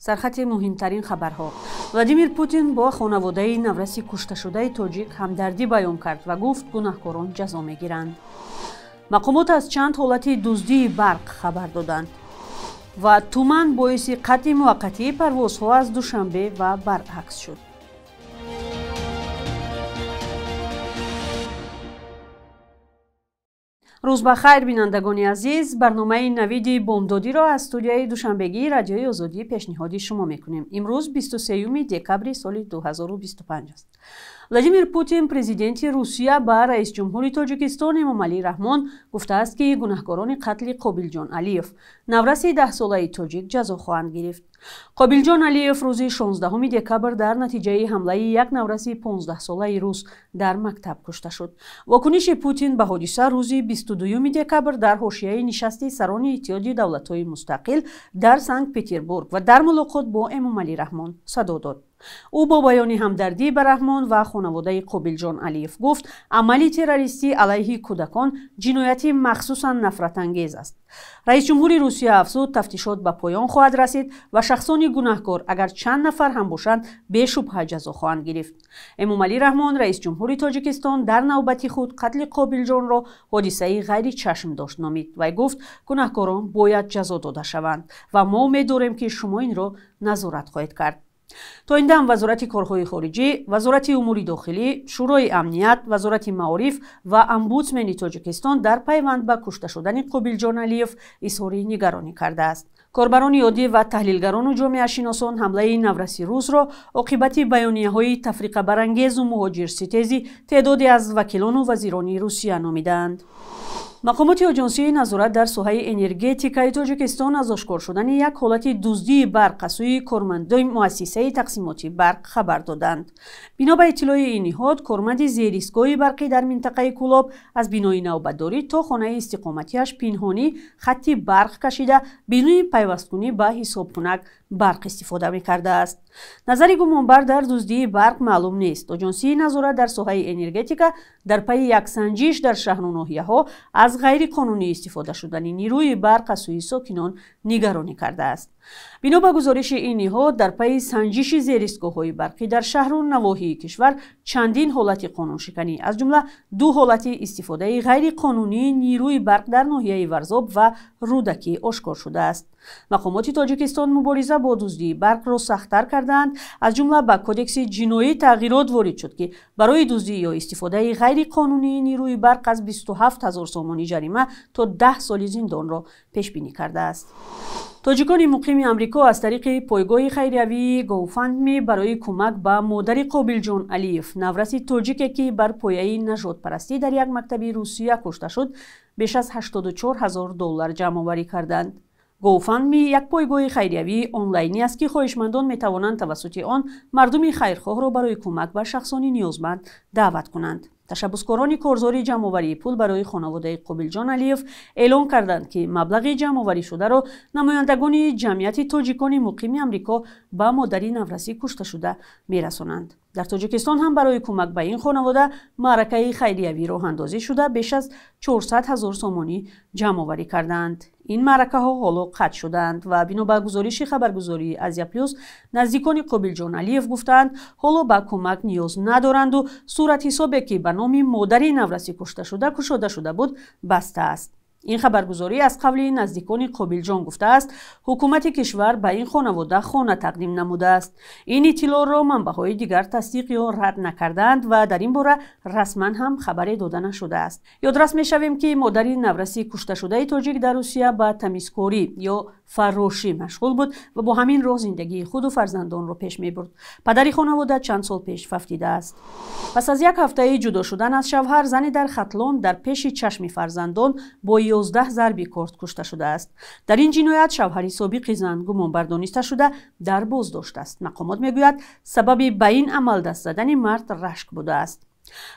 Сархати муҳимтарин хабарҳо. Владимир Путин бо хонаводаи навраси кушташудаи тоҷик ҳамдардӣ баён кард ва гуфт, гунаҳкорон ҷазо мегиранд. Мақомот аз чанд ҳолати дуздии барқ хабар доданд. Ва туман боиси қатъи муваққатии парвозҳо аз Душанбе ва баръакс шуд. Рӯз ба хайр, бинандагони азиз. Барномаи навиди бомдодиро аз студияи душанбегии Радиои Озодӣ пешниҳоди шумо мекунем. Имрӯз 23 декабри соли 2025 аст. Владимир Путин, президенти Русия, ба раисҷумҳури Тоҷикистон Эмомалӣ Раҳмон гуфтааст, ки гунаҳкорони қатли Қобилҷон Алиев, навраси 10-солаи тоҷик, ҷазо хоҳанд гирифт. Қобилҷон Алиев рӯзи 16 декабр дар натиҷаи ҳамлаи як навраси 15-солаи рус дар мактаб кушта шуд. Вокуниши Путин ба ҳодиса рӯзи 22 декабр дар ҳошияи нишасти сарони Иттиҳоди давлатҳои мустақил дар Санкт-Петербург ва дар мулоқот бо Эмомалӣ Раҳмон садо дод. Ӯ бо баёни ҳамдардӣ ба Раҳмон ва хонаводаи Қобилҷон Алиев гуфт, амали террористӣ алайҳи кӯдакон ҷинояти махсусан нафратангез аст. Раисҷумҳури Русия афзуд, тафтишот ба поён хоҳад расид ва шахсони гунаҳкор, агар чанд нафар ҳам бошанд, бешубҳа ҷазо хоҳанд гирифт. Эмомалӣ Раҳмон, раисҷумҳури Тоҷикистон, дар навбати худ қатли Қобилҷонро ҳодисаи ғайричашмдошт номид. Вай гуфт, гунаҳкорон бояд ҷазо дода шаванд ва мо умед дорем, ки шумо инро назорат хоҳед кард. То ин дам Вазорати корҳои хориҷӣ, Вазорати умури дохилӣ, Шӯрои амният, Вазорати маориф ва омбудсмени Тоҷикистон дар пайванд ба кушта шудани Қобилҷон Алиев изҳори нигаронӣ кардааст. Корбарони оддӣ ва таҳлилгарону ҷомеашиносон ҳамлаи навраси русро оқибати баёнияҳои тафриқабарангезу муҳоҷирситези теъдоде аз вакилону вазирони Русия номидаанд. Мақомоти Оҷонсии назорат дар соҳаи энергетикаи Тоҷикистон аз ошкор шудани як ҳолати дуздии барқ аз сӯи кормандои муассисаи тақсимоти барқ хабар доданд. Бино ба иттилои ин ниҳод, корманди зеристгоҳи барқӣ дар минтақаи Кӯлоб аз бинои навбатдорӣ то хонаи истиқоматиаш пинҳонӣ хатти барқ кашида, бинои пайвасткунӣ ба ҳисобкунак барқ истифода мекардааст. Назари гумонбар дар дуздии барқ маълум нест. Оҷонсии назорат дар соҳаи энергетика дар пайи як санҷиш дар шаҳру ноҳияҳо аз ғайриқонунӣ истифода шудани нирӯи барқ аз сӯи сокинон нигаронӣ кардааст. Бино ба гузориши ин ниҳод, дар пайи санҷиши зеристгоҳҳои барқӣ дар шаҳру навоҳии кишвар чандин ҳолати қонуншиканӣ, аз ҷумла ду ҳолати истифодаи ғайриқонунии нирӯи барқ дар ноҳияи Варзоб ва Рӯдакӣ ошкор шудааст. Мақомоти Тоҷикистон мубориза бо дуздии барқро сахттар кардаанд. Аз ҷумла ба кодекси ҷиноӣ тағйирот ворид шуд, ки барои дуздӣ ё истифодаи ғайриқонунии нирӯи барқ аз 27 ҳазор сомонӣ ҷарима то 10 соли зиндонро пешбинӣ кардааст. Тоҷикони муқими Амрико аз тариқи пойгоҳи хайриявии GoFundMe барои кӯмак ба модари Қобилҷон Алиев, навраси тоҷике, ки бар пояи нажодпарастӣ дар як мактаби Русия кушта шуд, беш аз 84 ҳазор доллар ҷамъоварӣ карданд. GoFundMe як пойгоҳи хайриявии онлайнӣ аст, ки хоҳишмандон метавонанд тавассути он мардуми хайрхоҳро барои кӯмак ба шахсони ниёзманд даъват кунанд. Ташаббускорони корзори ҷамъоварии пул барои хонаводаи Қобилҷон Алиев эълон карданд, ки маблағи ҷамъоварӣшударо намояндагони ҷамъияти тоҷикони муқими Амрико ба модари наврасӣ кушташуда мерасонанд. Дар Тоҷикистон ҳам барои кӯмак ба ин хонавода маъракаи хайриявӣ роҳандозӣ шуда, беш аз 400 ҳазор сомонӣ ҷамъоварӣ кардаанд. Ин маъракаҳо ҳоло қатъ шудаанд ва бино ба гузориши хабаргузории Азия Плюс, наздикони Қобилҷон Алиев гуфтаанд, ҳоло ба кӯмак ниёз надоранду суратҳисобе, ки ба номи модари наврасӣ кушташуда кушода шуда буд, баста аст. Ин хабаргузорӣ аз қавли наздикони Қобилҷон гуфтааст, ҳукумати кишвар ба ин хонавода хона тақдим намудааст. Ин иттилоъро манбаъҳои дигар тасдиқ ё рад накардаанд ва дар ин бора расман ҳам хабаре дода нашудааст. Ёдрас мешавем, ки модари навраси кушташудаи тоҷик дар Русия ба тамизкорӣ ё фаррошӣ машғул буд ва бо ҳамин роҳ зиндагии худу фарзандонро пеш мебурд. Падари хонавода чанд сол пеш фавтидааст. Пас аз як ҳафтаи ҷудо шудан аз шавҳар, зане дар Хатлон дар пеши чашми фарзандон бо 11 зарби корд кушта шудааст. Дар ин ҷиноят шавҳари собиқи зан гумонбар дониста шуда дар боздошт аст. Мақомот мегӯяд, сабаби ба ин амал даст задани мард рашк будааст.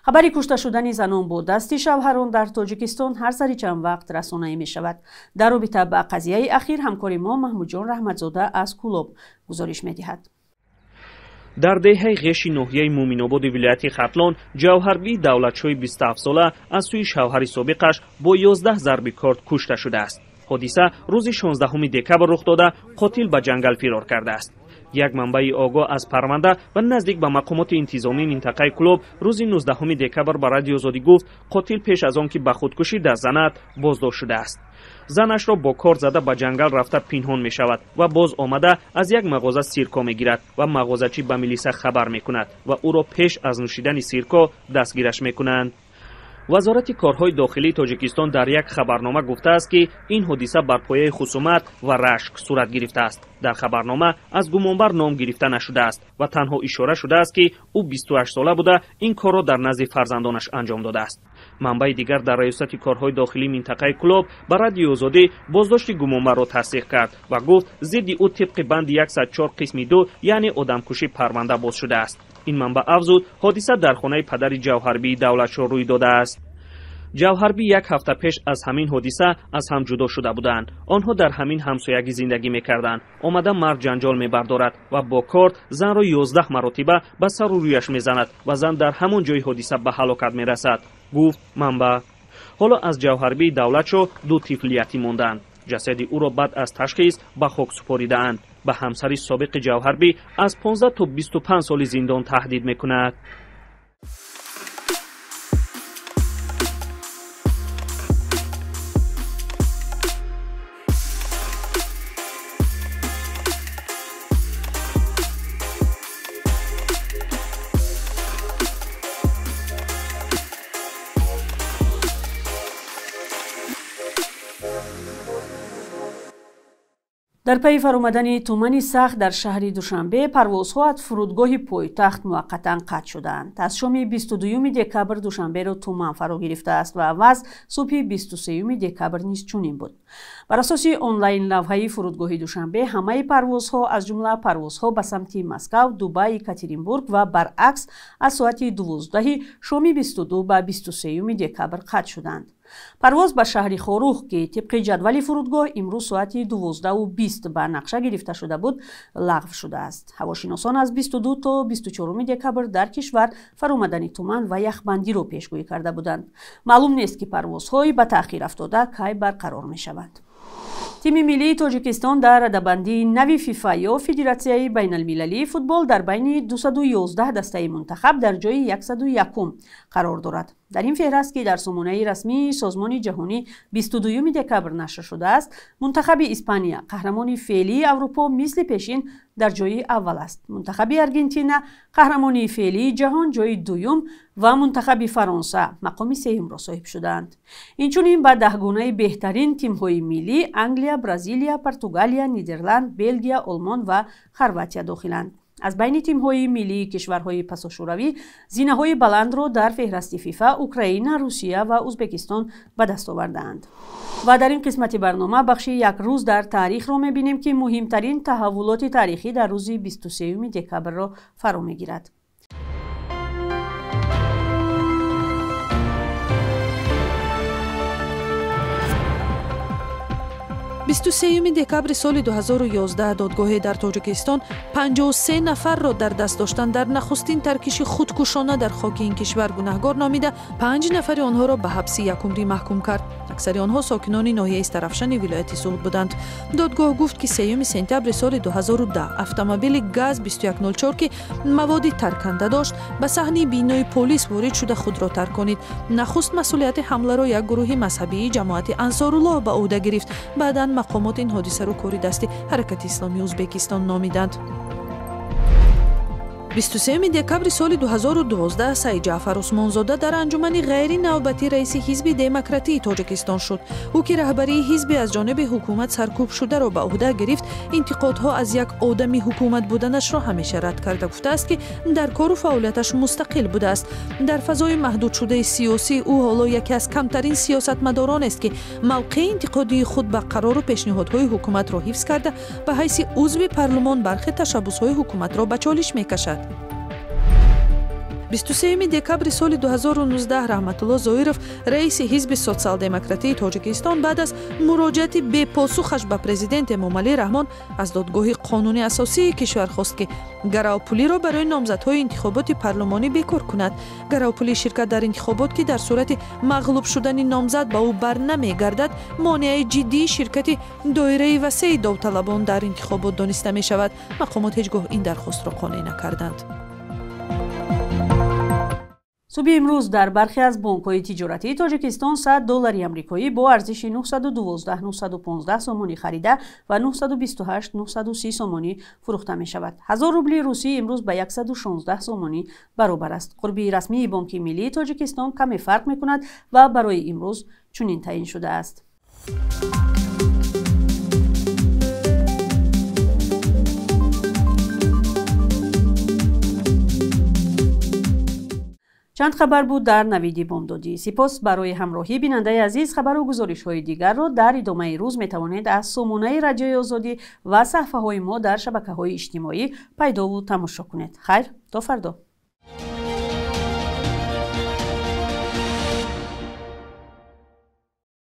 Хабари кушта шудани занон бо дасти шавҳарон дар Тоҷикистон ҳар сари чанд вақт расонаӣ мешавад. Дар робита ба қазияи ахир ҳамкори мо Маҳмудҷон Раҳматзода аз Кӯлоб гузориш медиҳад. Дар деҳаи Ғеши ноҳияи Муъминободи вилояти Хатлон Ҷавҳарбӣ Давлатшоҳи 27 сола аз сӯи шавҳари собиқаш бо 11 зарби корд кушта шудааст. Ҳодиса рӯзи 16 декабр рух дода, қотил ба ҷангал фирор кардааст. Як манбаи огоҳ аз парванда ва наздик ба мақомоти интизомии минтақаи Кӯлоб рӯзи 19 декабр ба Радиои Озодӣ гуфт, қотил пеш аз он ки ба худкушӣ даст занад боздошт шудааст. Занашро бо кор зада ба ҷангал рафта пинҳон мешавад ва боз омада аз як мағоза сирко мегирад ва мағозачӣ ба милиса хабар мекунад ва ӯро пеш аз нӯшидани сирко дастгираш мекунанд. Вазорати корҳои дохилии Тоҷикистон дар як хабарнома гуфтааст, ки ин ҳодиса бар пояи хусумат ва рашк сурат гирифтааст. Дар хабарнома аз гумонбар ном гирифта нашудааст ва танҳо ишора шудааст, ки ӯ 28 сола буда, ин корро дар назди фарзандонаш анҷом додааст. Манбаи дигар дар раёсати корҳои дохилии минтақаи Кӯлоб ба Радиои Озодӣ боздошти гумонбарро тасдиқ кард ва гуфт, зидди ӯ тибқи банди 104 қисми 2, яъне одамкушӣ, парванда боз шудааст. Ин манбаъ афзуд, ҳодиса дар хонаи падари Ҷавҳарбии Давлатшо рӯй додааст. Ҷавҳарбӣ як ҳафта пеш аз ҳамин ҳодиса аз ҳам ҷудо шуда буданд. Онҳо дар ҳамин ҳамсоягӣ зиндагӣ мекарданд. Омада мард ҷанҷол мебардорад ва бо корд занро 11 маротиба ба сару рӯяш мезанад ва зан дар ҳамон ҷои ҳодиса ба ҳалокат мерасад, гуфт манбаъ. Ҳоло аз Ҷавҳарбии Давлатшо 2 тифл ятим монданд. Ҷасади ӯро баъд аз ташхис ба хок супоридаанд. Ба ҳамсари собиқи Ҷавҳарбӣ аз 15 то 25 соли зиндон таҳдид мекунад. Дар пайи фаромадани тумани сахт дар шаҳри Душанбе, парвозҳо аз фурудгоҳи пойтахт муваққатан қатъ шудаанд. Аз шоми 22 декабр Душанберо туман фаро гирифтааст ва вазъ субҳи 23 декабр низ чунин буд. Бар асоси онлайн лавҳаи фурудгоҳи Душанбе, ҳамаи парвозҳо, аз ҷумла парвозҳо ба самти Москав, Дубай, Екатеринбург ва баръакс, аз соати 12 шоми 22 ба 23 декабр қатъ шуданд. Парвоз ба шаҳри Хоруғ, ки тибқи ҷадвали фурудгоҳ имрӯз соати 12:20 ба нақша гирифта шуда буд, лағв шудааст. Ҳавошиносон аз 22 то 24 декабр дар кишвар фаромадани туман ва яхбандиро пешгӯӣ карда буданд. Маълум нест, ки парвозҳои ба таъхир афтода кай барқарор мешаванд. Тими миллии Тоҷикистон дар радабандии нави ФИФА ё Федератсияи байналмилалии футбол дар байни 211 дастаи мунтахаб дар ҷои 101 қарор дорад. Дар ин феҳраст, ки дар сомонаи расмии Созмони ҷаҳонӣ 22 декабр нашр шудааст, мунтахаби Испания, қаҳрамони феълии Аврупо, мисли пешин дар ҷои аввал аст. Мунтахаби Аргентина, қаҳрамони феълии ҷаҳон, ҷои дуюм ва мунтахаби Фаронса мақоми сеюмро соҳиб шудаанд. Инчунин ба даҳгонаи беҳтарин тимҳои миллӣ Англия, Бразилия, Португалия, Нидерланд, Белгия, Олмон ва Хорватия дохиланд. Аз байни тимҳои миллии кишварҳои пасошӯравӣ зинаҳои баландро дар феҳрасти ФИФА Украина, Русия ва Узбекистон ба даст овардаанд. Ва дар ин қисмати барнома бахши як рӯз дар таърихро мебинем, ки муҳимтарин таҳаввулоти таърихӣ дар рӯзи 23 декабрро фаро мегирад. 23 декабри соли 2011 додгоҳе дар Тоҷикистон 53 нафарро дар даст доштан дар нахустин таркиши худкушона дар хоки ин кишвар гунаҳгор номида, 5 нафари онҳоро ба ҳабси якумрӣ маҳкум кард. Аксари онҳо сокинони ноҳияи Истарафшани вилояти Суғд буданд. Додгоҳ гуфт, ки 3 сентябри соли 2010 автомобили ГАЗ 2104, ки маводи тарканда дошт, ба саҳни бинои полис ворид шуда худро тарконид. Нахуст масъулияти ҳамларо як гурӯҳи мазҳабии ҷамоати Ансоруллоҳ ба ӯҳда гирифт. Баъдан мақомот ин ҳодисаро кори дасти ҳаракати исломии Узбекистон номиданд. 23 декабри соли 2012 Саид Ҷаъфар Усмонзода дар анҷумани ғайринавбатӣ раиси ҳизби демократии Тоҷикистон шуд. Ӯ, ки раҳбарии ҳизби аз ҷониби ҳукумат саркӯб шударо ба ӯҳда гирифт, интиқодҳо аз як одами ҳукумат буданашро ҳамеша рад карда, гуфтааст, ки дар кору фаъолияташ мустақил будааст. Дар фазои маҳдудшудаи сиёсӣ ӯ ҳоло яке аз камтарин сиёсатмадоронест, ки мавқеи интиқодии худ ба қарору пешниҳодҳои ҳукуматро ҳифз карда, ба ҳайси узви парлумон бархе ташаббусҳои ҳукуматро ба чолиш мекашад. 23 декабри соли 2019 Раҳматулло Зоиров, раиси ҳизби социал-демократии Тоҷикистон, баъд аз муроҷиати бепосухаш ба президент Эмомалӣ Раҳмон аз додгоҳи қонуни асосии кишвар хост, ки гаравпулиро барои номзадҳои интихоботи парлумонӣ бекор кунад. Гаравпулии ширкат дар интихобот, ки дар сурати мағлуб шудани номзад ба ӯ бар намегардад, монеаи ҷиддии ширкати доираи васеи довталабон дар интихобот дониста мешавад. Мақомот ҳеҷ гоҳ ин дархостро қонеъ накарданд. Субҳи имрӯз дар бархе аз бонкҳои тиҷоратии Тоҷикистон 100 доллари амрикоӣ бо арзиши 912-915 сомонӣ харида ва 928-930 сомонӣ фурӯхта мешавад. 1000 рубли русӣ имрӯз ба 116 сомонӣ баробар аст. Қурби расмии Бонки Миллии Тоҷикистон каме фарқ мекунад ва барои имрӯз чунин таъин шудааст. Чанд хабар буд дар навиди бомдодӣ. Сипос барои ҳамроҳӣ. Бинандаи азиз, хабару гузоришҳои дигарро дар идомаи рӯз метавонед аз сомонаи Радиои Озодӣ ва саҳифаҳои мо дар шабакаҳои иҷтимоӣ пайдову тамошо кунед. Хайр, то фардо.